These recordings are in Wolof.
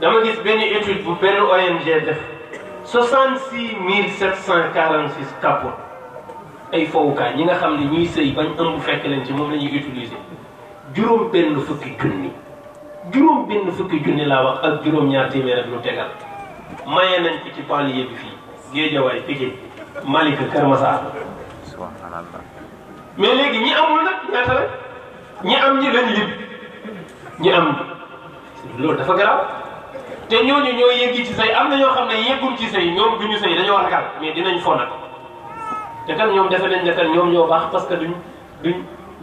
dama gis benn étude bu benn ONG def 66 746 capote ay fowukaay ñi nga xam ne ñuy sëy bañ ëmb fekk leen ci moom la ñuy utiliser juróom benn fukki junni laa wax ak juróom-ñaar téeméer ak lu tegal maye nañ ko ci banlieue bi fii Guédiawaye Pikine Malika Kër Massar mais léegi ñi amul nag ñaata la ñi am ñi lañ lim ñi am loolu dafa garaaw te ñooñu ñoo yeggi ci sëy am na ñoo xam ne yeggul ci sëy ñoom duñu sëy dañoo ragal mais dinañ fo nag te kan ñoom defe nañ ne kan ñoom ñoo baax parce que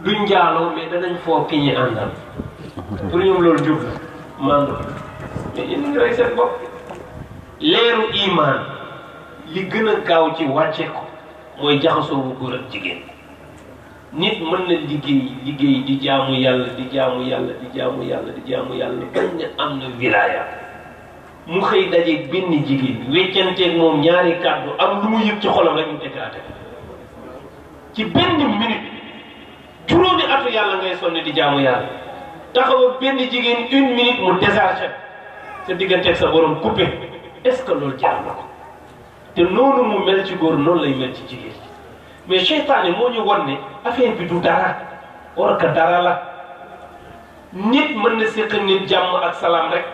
duñ njaaloo mais danañ foo ki ñi àndal pour ñoom loolu jub mandu mais yéen ngi rey seen bopp leeru iman li gën a gaaw ci wàcce ko mooy jaxasoo bu góor ak jigéen nit mën na liggéey di jaamu yàlla di jaamu yàlla bañ ne am na wilaaya mu xëy dajeeg benn jigéen weccanteeg moom ñaari kàddu am lu mu yëg ci xolam rek ñu éclaté ci benn minute juróomi atu yàlla ngay sonn di jaamu yàlla taxaw ak benn jigéen 1 minute mu déchargé sa digganteeg sa borom coupé est-ce que loolu jaar na ko te noonu mu mel ci góor noonu lay mel ci jigéen mais seytaane moo ñu won ne affaire bi du dara war ka dara la nit mën na séq nit jàmm ak salaam rek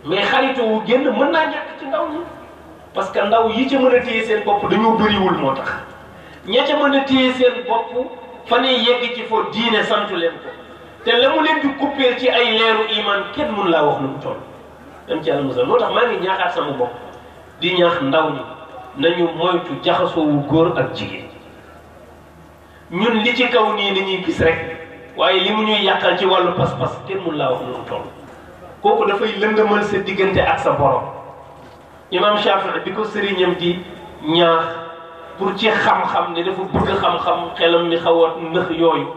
mais xaritoo wu génn mën naa ñàkk ci ndaw ñi parce que ndaw yi ca mën a téye seen bopp dañoo bëriwul moo tax ña ca mën a téye seen bopp fan yii yegg ci fo diine santu leen ko te la mu leen di coupé ci ay leeru iman kenn mun laa wax nu mu toll dem ci yàlla musal moo tax maa ngi ñaaxaat sama bopp di ñaax ndaw ñi nañu moytu jaxasoowu góor ak jigéen ñun li ci kaw nii ñuy gis rek waaye li mu ñuy yàqal ci wàllu pas-pas kenn mun laa wax nu mu toll kooku dafay lëndëmal sa diggante ak sa borom imam Shafii bi ko sëriñam di ñaax pour ci xam-xam ne dafa bëgg xam-xam xelam mi xaw a nëx yooyu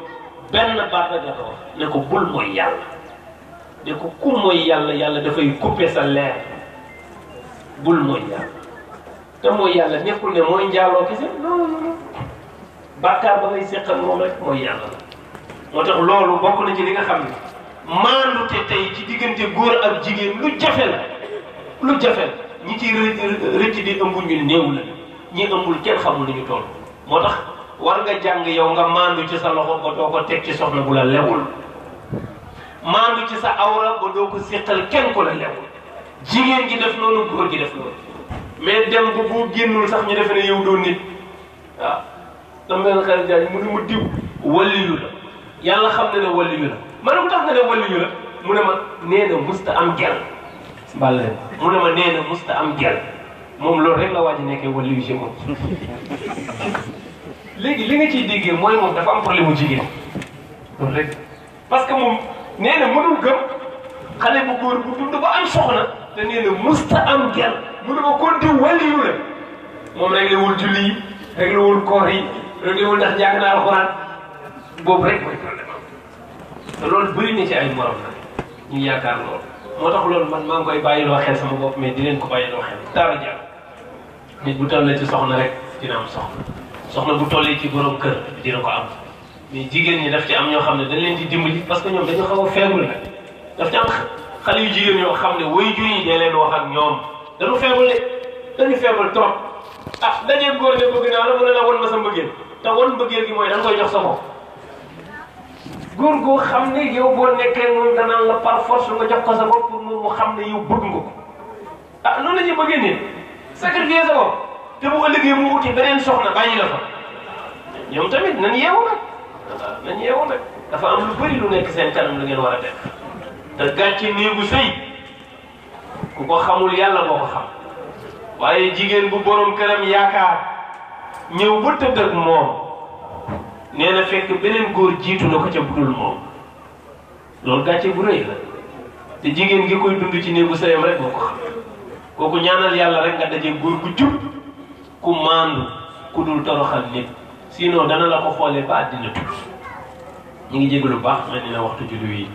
benn baat la ko wax ne ko bul mooy yàlla ne ko ku mooy yàlla yàlla dafay couper sa leer bul mooy yàlla te mooy yàlla nekkul ne mooy njaaloo kese non bàkkaar ba ngay seqal moom rek mooy yàlla la moo tax loolu bokk na ci li nga xam ne maandu te tey ci diggante góor ak jigéen lu jafe la ñi ci rëcc di ëmb ñu néew la ñi ëmbul kenn xamul ni ñu toll moo tax war nga jàng yow nga maandu ci sa loxo ba doo ko teg ci soxna bu la lewul maandu ci sa awra ba doo ko séqal kenn ko la lewul jigéen gi def noonu góor gi def noonu mais dem ba boo génnul sax ñu defe ne yow doo nit waaw dama benn xel jaay mu ne mu diw waliyu la yàlla xam ne ne waliyu la ma ne ko tax nga ne waliyu la mu ne ma nee na musta am gel mbàlle mu ne ma nee na musta am gel moom loolu rek la waa ji nekkee waliyu ci moom léegi li nga ciy déggee mooy moom dafa am problème mu jigéen loolu rek parce que moom nee na mënul gëm xale bu góor bu dund ba am soxna te nee na musta am gel mu ne ma kon diw waliyu la moom rek la wul julli yi rek la wul koor yi rek la wul ndax jàng naa alxuraan boobu rek mooy problème am te loolu bëri na ci ay morom nag ñu yaakaar loolu moo tax loolu man maa ngi koy bàyyiloo xel sama bopp mais di leen ko bàyyiloo xel dara jàll nit bu tollee ci soxna rek dina am soxna bu tollee ci borom kër dina ko am mais jigéen ñi daf ci am ñoo xam ne dañ leen di dimbali parce que ñoom dañu xaw a faible nag daf ci am xale yu jigéen ñoo xam ne waajur yi dee leen wax ak ñoom dañu faible dañu faible trop ah dajee góor ne bëgg naa la mu ne la wan ma sa mbëggeel te wan mbëggeel gi mooy da nga koy jox sa bopp góor goo xam ne yow boo nekkee moom danaan la par force nga jox ko sa bopp pour mu xam ne yow bëgg nga ko ah noonu la ñuy bëggee nit sacrifier sa bopp te bu ëllëgee mu wuti beneen soxna bàyyi la fa ñoom tamit nañ yeewu nag dafa am lu bëri lu nekk seen kanam lu ngeen war a def te gàcce néegu sëy ku ko xamul yàlla boo ko xam waaye jigéen bu borom këram yaakaar ñëw ba tëdd ak moom nee na fekk beneen góor jiitu na ko ca budul moom loolu gàcce bu rëy la te jigéen gi koy dund ci néegu sëyam rek moo ko xam kooku ñaanal yàlla rek nga daje góor gu jub ku maandu ku dul toroxal nit sinon dana la ko xoolee ba àddina tukki ñu ngi jégalu baax mel ni na waxtu julli yi